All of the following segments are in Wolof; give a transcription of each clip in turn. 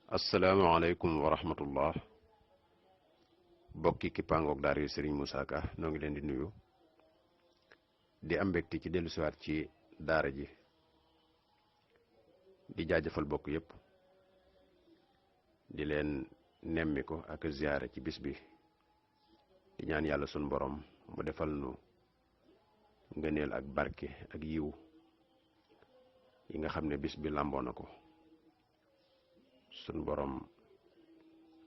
asalaamaaleykum wa rahmatullah bokki kippaangoog daara yu Serigne Moussa Ka noo ngi leen di nuyu di am mbégte ci dellusiwaat ci daara ji di jaajëfal bokk yépp di leen nemmi ko ak ziyaare ci bis bi di ñaan yàlla sun borom mu defal nu ngëneel ak barke ak yiw yi nga xam ne bis bi làmboo na ko sun borom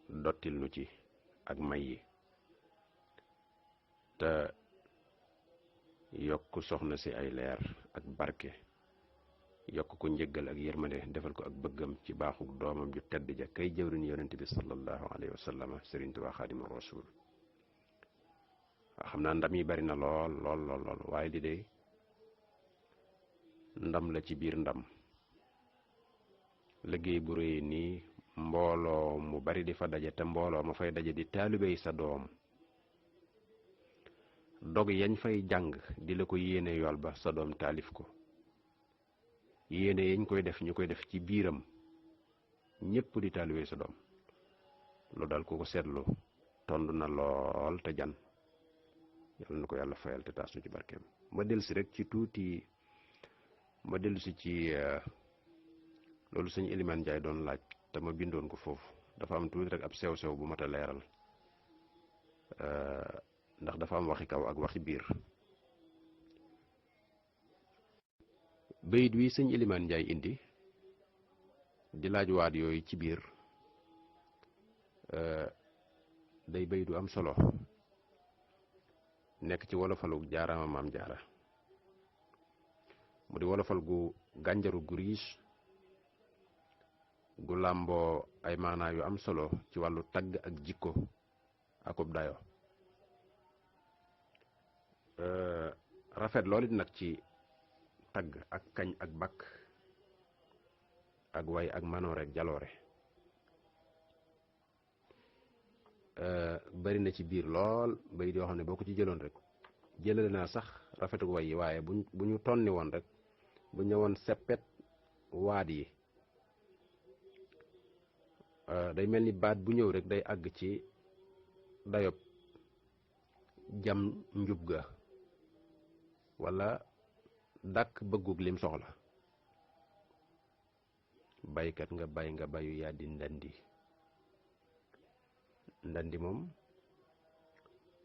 dottil nu ci ak may yi te yokk soxna si ay leer ak barke yokk ko njëggal ak yërmande defal ko ak bëggam ci baaxuk doomam ju tedd ja kay jëwriñ yonent bi sallallahu alayhi wa sallam Sëriñ Tuubaa Xaadimu Rasuul waa xam naa ndam yi bari na lool lool lool lool waaye li de ndam la ci biir ndam liggéey bu réy nii mbooloo mu bari di fa daje te mbooloo ma fay daje di taalibey sa doom dog yañ fay jàng di la ko yéene yool ba sa doom taalif ko yéene yañ koy def ñu koy def ci biiram ñépp di taalibey sa doom lu dal ku ko seetlu tond na lool te jan yàlla na ko yàlla fayal te taas nu ci barkeem ma dellusi rek ci tuuti ma dellusi ci loolu sëñ Ilimaan Njaay doon laaj te ma bindoon ko foofu dafa am tuuti rek ab sew-sew bu mat a leeral ndax dafa am waxi kaw ak waxi biir bayit wi sëñ Ilimaan Njaay indi di laaj waat yooyu ci biir day bayit du am solo nekk ci wolofalu jaaraama maam jaara mu di wolofal gu gànjaru gu riis gu làmboo ay maanaa yu am solo ci wàllu tagg ak jikko akub dayo rafet loolu nag ci tagg ak kañ ak bakk ak way ak manoore ak jaloore bari na ci biir lool bay yoo xam ne boo ko ci jëloon rek jëlale naa sax rafetuk way yi waaye bu ñu tonni woon rek bu ñëwoon seppet waat yi day mel ni baat bu ñëw rek day àgg ci dayob jam njub ga walla dàkk bëggug lim soxla baykat nga bay nga bayu yaa di ndandi moom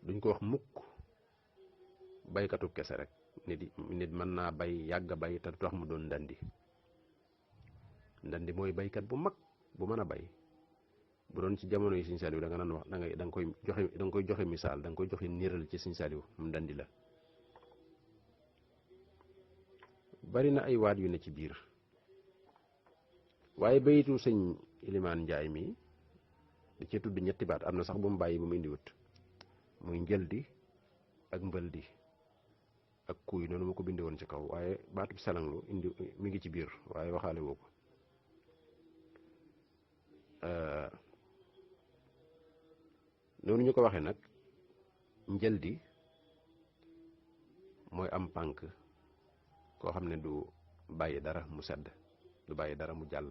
duñ ko wax mukk baykatu kese rek nit mën naa bay yàgg bay te du tax mu doon ndandi mooy baykat bu mag bu mën a bay bu doon ci jamono yi Sëñ Saaliw da nga naan wax da nga koy joxe misaal da nga koy joxe niiral ci Sëñ Saaliw mu ndandi la bari na ay waat yu ne ci biir waaye bayitu sëñ Ilimaan Njaay mi da cee tudd ñetti baat am na sax bu mu bàyyi bu mu indiwut muy njëldi ak mbëldi ak kuuy noonu ma ko bindee woon ci kaw waaye baatub selanglu indi mi ngi ci biir waaye waxaale woo ko noonu ñu ko waxee nag njëldi mooy am pànk koo xam ne du bàyyi dara mu sedd du bàyyi dara mu jàll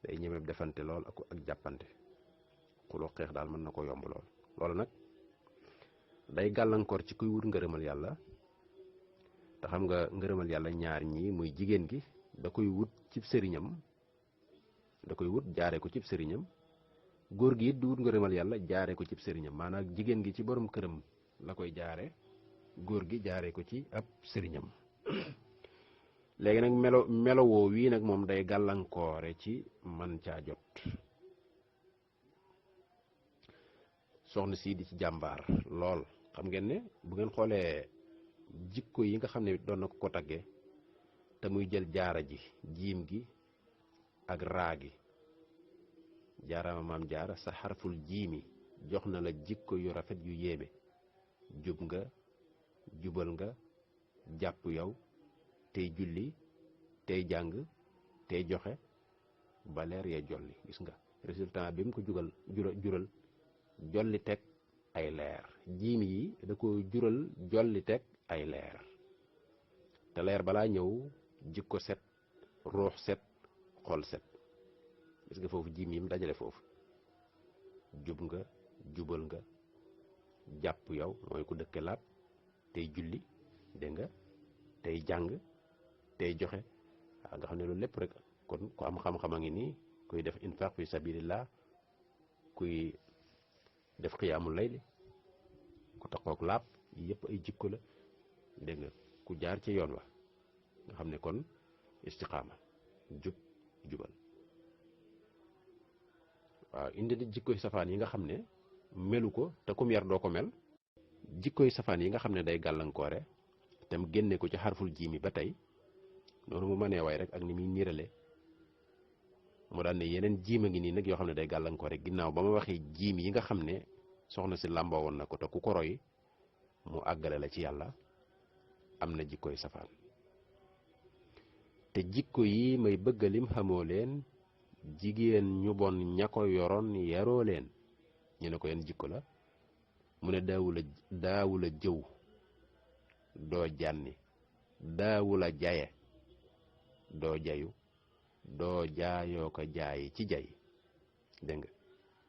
day ñemeb defante lool ak jàppante xuloo xeex daal mën na ko yomb lool loolu nag day gàllankoor ci kuy wut ngërëmal yàlla te xam nga ngërëmal yàlla ñaar ñii muy jigéen gi da koy wut cib sëriñam da koy wut jaare ko cib sëriñam góor gi it di wut ngërëmal yàlla jaare ko cib sëriñam maanaam jigéen gi ci borom këram la koy jaare góor gi jaare ko ci ab sëriñam léegi nag melo woo wii nag moom day gàllankoore ci man caa jot soxna sii di ci jàmbaar lool xam ngeen ne bu ngeen xoolee jikko yi nga xam ne doon na ko tagge te muy jël jaara ji jiim gi ak raa gi jaaraama maam jaara sa xarful jiimi jox na la jikko yu rafet yu yéeme jub nga jubal nga jàpp yow tey julli tey jàng tey joxe ba leer yee jolli gis nga résultat bi mu ko jural jolli teg ay leer jiim yi da ko jural jolli teg ay leer te leer balaa ñëw jikko set ruux set xol set gis nga foofu jiim yi mu dajale foofu jub nga jubal nga jàpp yow mooy ku dëkke laab tey julli dégg nga tey jàng tey joxe waaw nga xam ne loolu lépp rek kon ku am xam-xam a ngi nii kuy def infaq fi sabilillah kuy def xiyaamul layli ku taxook laab yëpp ay jikko la dégg nga ku jaar ci yoon wa nga xam ne kon istiqaama jub jubal waaw indi na jikkoy safaan yi nga xam ne melu ko te kum yar doo ko mel jikkoy safaan yi nga xam ne day gàllankoore tam génne ko ci xarful jiimi ba tey noonu mu mënee way rek ak ni muy niirale mu daan ne yeneen jiim a ngi nii nag yoo xam ne day gàllankoore ginnaaw ba ma waxee jiim yi nga xam ne soxna si làmboo woon na ko te ku ko roy mu àggale la ci yàlla am na jikkoy safaan te jikko yi may bëggalim xamoo leen jigéen ñu bon ña ko yoroon yaroo leen ñu ne ko yan jikko la mu ne daawula jëw doo jànni daawula jaye doo jayu doo jaayoo ko jaayi ci jay dégg nga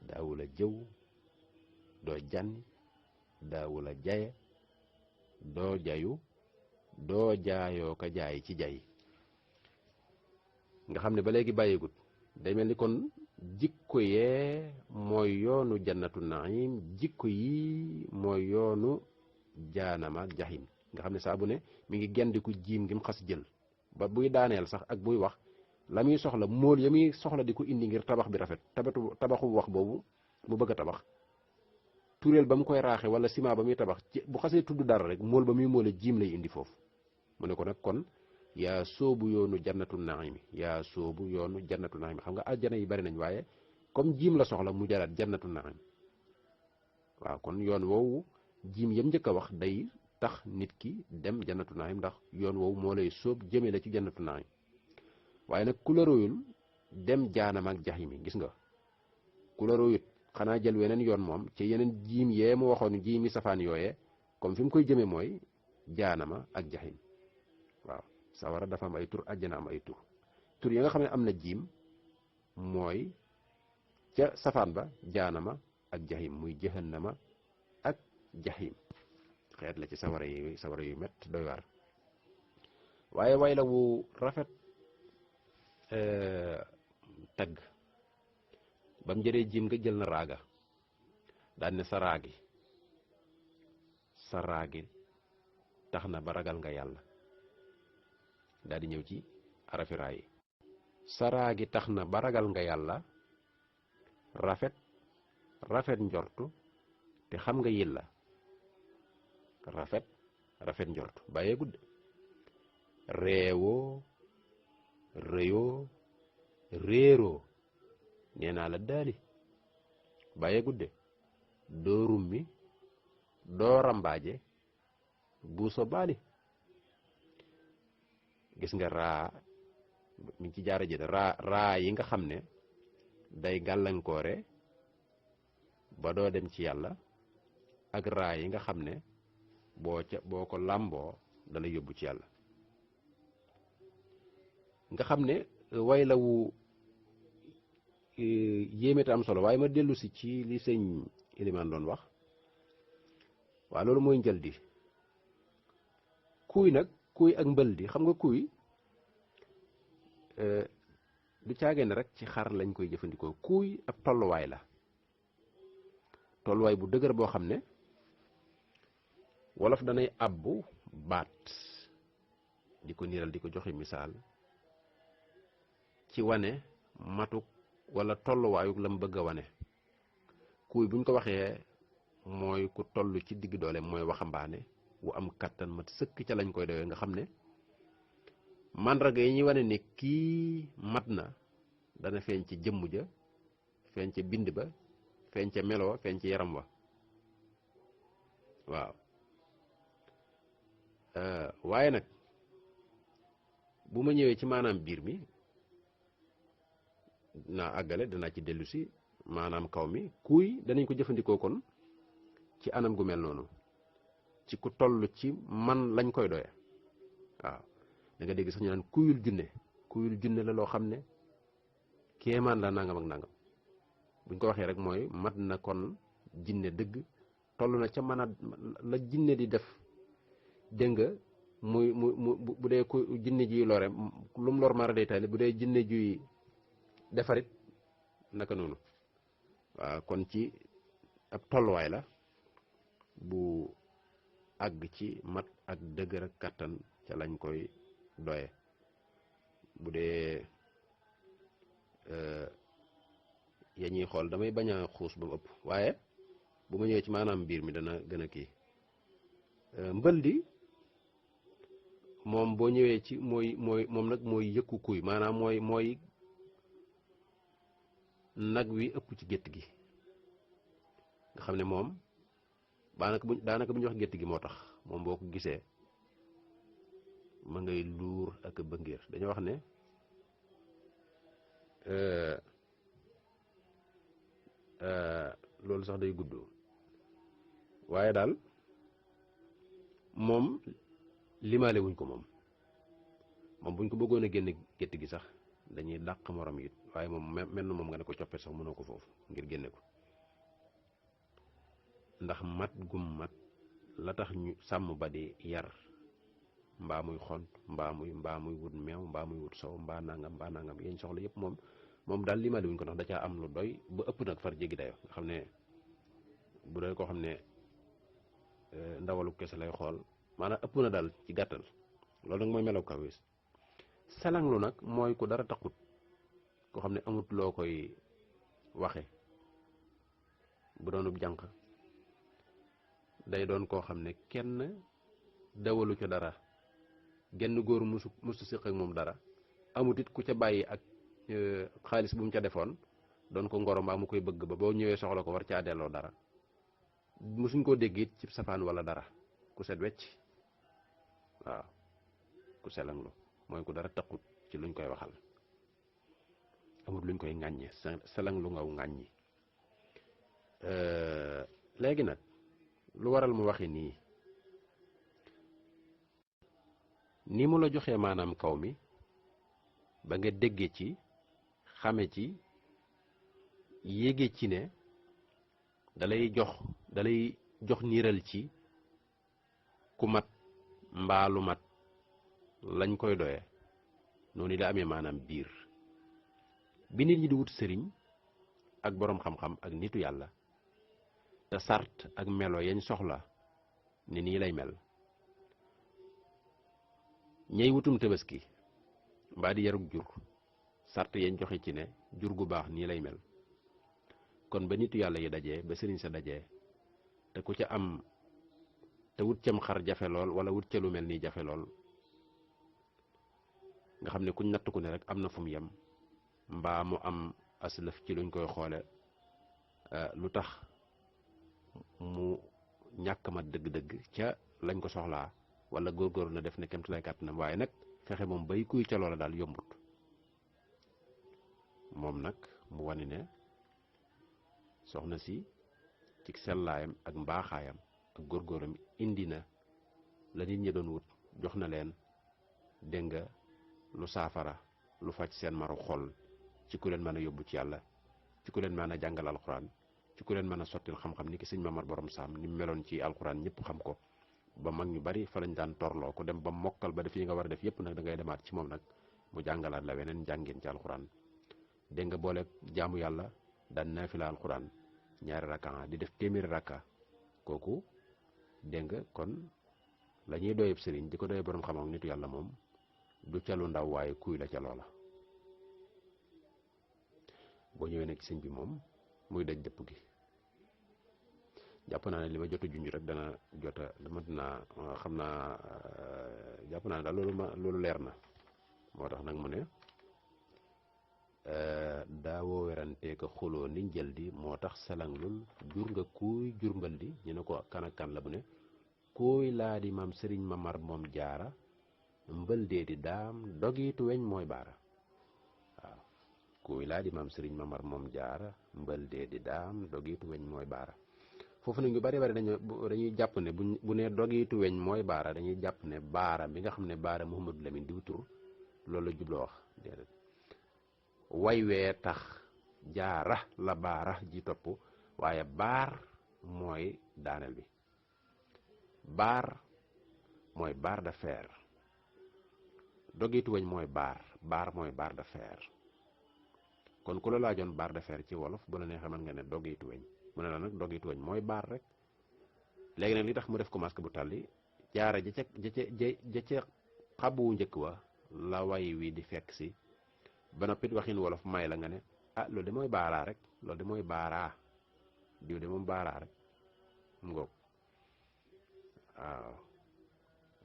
daawula jëw doo jànni daawula jaye doo jayu doo jaayoo ko jaayi ci jay nga xam ne ba léegi bàyyeegut day mel ni kon jikko yee mooy yoonu jannatu naim jikko yi mooy yoonu jaanama jaxim nga xam ne saa bu ne mi ngi gendiku jiim ngi mu xas jël ba buy daaneel sax ak buy wax la muy soxla móol ya muy soxla di ko indi ngir tabax bi rafet tabaxu wax boobu mu bëgg a tabax turéel ba mu koy raaxe wala ciment ba muy tabax ci bu xasee tudd dara rek móol ba muy móole jiim lay indi foofu mu ne ko nag kon yaa soobu yoonu jannatu naimi yaa soobu yoonu jannatu naimi xam nga aljana yi bari nañ waaye comme jiim la soxla mu jaraat jannatu naim waaw kon yoon woowu jiim yam njëkk a wax day tax nit ki dem jannatu naim ndax yoon woowu moo lay sóob jëmee la ci jannatu naim waaye nag ku la royul dem jaanam ak jaximi gis nga ku la royut xanaa jël weneen yoon moom ci yeneen jiim yee mu waxoon jiimi safaan yooyee comme fi mu koy jëmee mooy jaanama ak jaxim waaw sawara dafa am ay tur àjjana am ay tur yi nga xam ne am na jiim mooy ca safaan ba jaanama ak jaxim muy jahannama ak jaxim xeet la ci sawara yu met doy waar waaye way la wu rafet tagg ba mu jëree jiim nga jël na raaga daan ne sa raagi tax na ba ragal nga yàlla daal di ñëw ci arafira yi saraa gi tax na ba ragal nga yàlla rafet njortu te xam nga yilla rafet njortu bàyyee gudde reewoo rëyoo réeroo nee naa la daali bàyyee gudde doo rummi doo rambaaje buuso baali gis nga raa mi ngi ci jaara jël raa yi nga xam ne day gàllankoore ba doo dem ci yàlla ak raa yi nga xam ne boo ko làmboo dala yóbbu ci yàlla nga xam ne way la wu yéeme te am solo waaye ma dellu si ci li sëñ Ilimaan doon wax waaw loolu mooy njël di kuuy nag kuuy ak mbël di xam nga kuuy du caageen rek ci xar lañ koy jëfandikoo kuuy ab tolluwaay la tolluwaay bu dëgër boo xam ne wolof danay abbu baat di ko niiral di ko joxe misaal ci wane matuk wala tolluwaayuk la mu bëgg a wane kuuy buñ ko waxee mooy ku toll ci digg doole mooy waxambaane wu am kattan mat sëkk ca lañ koy dewee nga xam ne màndarga yi ñuy wane ne kii mat na dana feeñ ci jëmm ja feeñ ca bind ba feeñ ca meloo feeñ ci yaram wa waaw waaye nag bu ma ñëwee ci maanaam biir mi naa àggale danaa ci dellu si maanaam kaw mi kuuy danañ ko jëfandikoo kon ci anam gu mel noonu ci ku toll ci man lañ koy doye waaw da nga dégg sax ñu naan kuyul junne la loo xam ne kéemaan la nangam ak nangam buñ ko waxee rek mooy mat na kon jinne dëgg toll na ca mën a la jinne di def dégg nga mu bu dee ku jinne ji lore lu mu lor mara day taali bu dee jinne juy defarit naka noonu waaw kon ci ab tolluwaay la bu àgg ci mat ak dëgër ak kattan ca lañ koy doye bu dee ya ñuy xool damay bañ a xuus ba mu ëpp waaye bu ma ñëwee ci maanaam biir mi dana gën a kii mbëldi moom boo ñëwee ci mooy moom nag mooy yëkku kuy maanaam mooy nag wi ëpp ci gétt gi nga xam ne moom daanaka bu ñuy wax gétt gi moo tax moom boo ko gisee ma ngay luur ak a bëngéer dañoo wax ne loolu sax day gudd waaye daal moom limaale wuñ ko moom buñ ko bëggoon a génne gétt gi sax dañuy dàq morom yi waaye moom mel na moom nga ne ko coppee sax mënoo ko foofu ngir génne ko ndax mat gum mat la tax ñu sàmm ba di yar mbaa muy xont mbaa muy wut meew mbaa muy wut sow mbaa nangam yéen soxla yëpp moom daal limaale wuñ ko ndax da caa am lu doy ba ëpp nag far jéggi dayo nga xam ne bu doy koo xam ne ndawalu kese lay xool maanaam ëpp na daal ci gàttal loolu nag mooy melaw kawis selanglu nag mooy ku dara taxut koo xam ne amut loo koy waxe bu doonub jànq day doon koo xam ne kenn dawalu ca dara genn góor musu siq ak moom dara amut it ku ca bàyyi ak xaalis bu mu ca defoon doon ko ngoro mbaa mu koy bëgg ba boo ñëwee soxla ko war caa delloo dara musuñ koo dégg it ci safaan wala dara ku set wecc waaw ku selanglu mooy ku dara taxut ci luñ koy waxal amut luñ koy ŋàññe selanglu ngaw ŋàññi léegi nag lu waral mu waxe nii mu la joxee maanaam kaw mi ba nga dégge ci xame ci yéege ci ne dalay jox niiral ci ku mat mbaa lu mat lañ koy doye noonu la amee maanaam biir bi nit ñi di wut sëriñ ak boroom xam-xam ak nitu yàlla te sart ak melo yañ soxla ne nii lay mel ñey wutum tabaski mbaa di yarug jur sart yañ joxe ci ne jur gu baax nii lay mel kon ba nitu yàlla yi dajee ba sëriñ sa dajee te ku ca am te wut cam xar jafe lool wala wut ca lu mel nii jafe lool nga xam ne kuñ natt ku ne rek am na fu mu yem mbaa mu am aslëf ci luñ koy xoole lu tax mu ñàkk mat dëgg-dëgg ca lañ ko soxlaa wala góorgóorlu na def ne kem lay kàttanam waaye nag fexe moom bay kuy ca loola daal yombut moom nag mu wane ne soxna si ci sellaayam ak mbaaxaayam ak góorgóoram indi na la nit ñi doon wut jox na leen dégg nga lu saafara lu faj seen maru xol ci ku leen mën a yóbbu ci yàlla ci ku leen mën a jàngal alxuraan ci ku leen mën a sottil xam-xam ni ki sëñ Mamar Borom Saam ni mu meloon ci alxuraan ñëpp xam ko ba mag ñu bari fa lañ daan torloo ku dem ba mokkal ba def yi nga war a def yëpp nag da ngay demaat ci moom nag mu jàngalaat la weneen jàngeen ci alxuraan dégg nga boole jaamu yàlla daan naafila alxuraan ñaari rakka di def téeméeri rakka kooku dégg nga kon la ñuy doyeb sëriñ di ko doyee borom xam-xam nitu yàlla moom du ca lu ndaw waaye kuy la ca loola boo ñëwee nag sëñ bi moom muy daj dëpp gi jàpp naa ne li ma jot a junj rek dana dama dinaa xam naa jàpp naa ne daal loolu leer na moo tax nag mu ne daawoo werantee ko xuloo ni njël di moo tax salanglul jur nga kuy jur mbal di ñu ne ko kan ak kan la bu ne kuy laa di maam sëriñ Mamar moom jaara mbël dee di daam dogitu weñ mooy baara waaw kuy laa di maam sëriñ Mamar moom jaara mbël dee di daam dogitu weñ mooy baara foofu nag ñu bari dañuy jàpp ne bu ne dogitu weñ mooy baara dañuy jàpp ne baara bi nga xam ne baara Mouhamadou Lamine diw tur loolu la jubloo wax déedéet way wee tax jaara la baara ji topp waaye baar mooy daaneel bi baar mooy barre de fer dogitu weñ mooy baar mooy barre de fer kon ku la laajoon barre de fer ci wolof bu la neexee mën nga ne dogitu weñ mu ne la nag dogitu weñ mooy baar rek léegi nag li tax mu def ko masque bu tàlli jaara ja ca xabu njëkk wa la way wi di fekk si ba noppit waxin wolof may la nga ne ah loolu de mooy baaraa rek loolu de mooy baaraa diw de moom baaraa rek mu ngoog waaw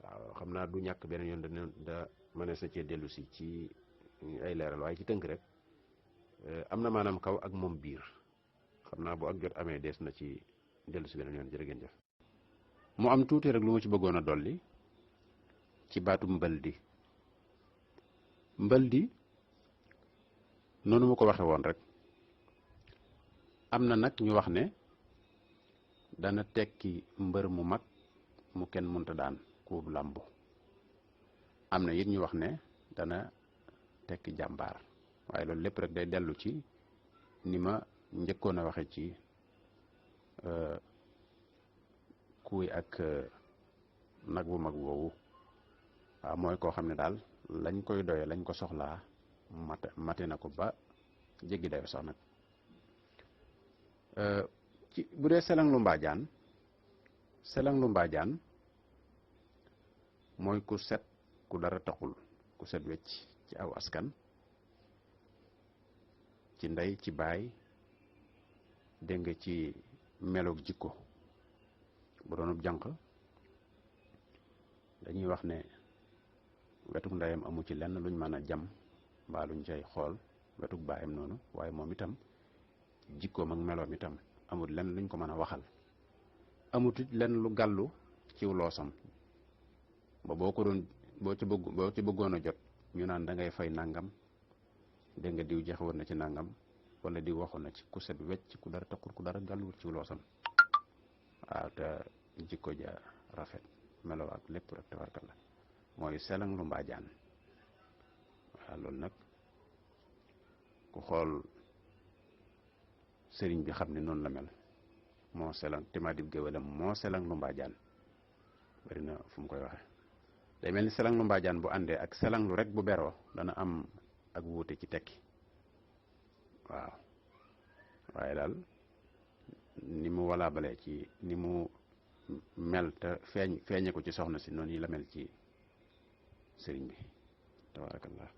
waaw xam naa du ñàkk beneen yoon da mënees na cee dellu si ci ay leeral waaye ci tënk rek am na maanaam kaw ak moom biir xam naa bu ak jot amee dees na ci dellu si beneen yoon jërë ngeen jëf mu am tuuti rek lu ma ci bëggoon a dolli ci baatu mbëldi noonu ma ko waxe woon rek am na nag ñu wax ne dana tekki mbër mu mag mu kenn mënta daan ku làmbu am na it ñu wax ne dana tekki jàmbaar waaye loolu lépp rek day dellu ci ni ma njëkkoon a waxe ci kuy ak nag bu mag woowu waaw mooy koo xam ne daal lañ koy doye lañ ko soxlaa mate na ko ba jéggi dayo sax nag ci bu dee selang lu mbaajaan mooy ku set ku dara taxul ku set wecc ci aw askan ci ndey ci baay dégg nga ci meloog jikko bu doonub jànq dañuy wax ne wetuk ndeyam amu ci lenn luñ mën a jam mbaa luñ cay xool wetuk baayam noonu waaye moom itam jikkoom ak meloom itam amul lenn luñ ko mën a waxal amut it lenn lu gàllu ciw loosam ba boo ci bëggoon a jot ñu naan da ngay fay nangam dégg nga diw jeexewoon na ci nangam wala diw waxoon na ci ku set wecc ku dara taxul ku dara gàlluwut ciw loosam waaw te jikko ja rafet melo ak lépp rek tabarkalla mooy selang lu mbaajaan waaw loolu nag ku xool sëriñ bi xam ne noonu la mel moo selang timaadib géwélam moo selang lu mbaajaan bari na fu mu koy waxe day mel ni selang lu mbaajaan bu àndee ak selang lu rek bu beroo dana am ak wuute ci tekki waaw waaye daal ni mu walaa balee ci ni mu mel te feeñe ko ci soxna si noonu yi la mel ci sëriñ bi tabarakallah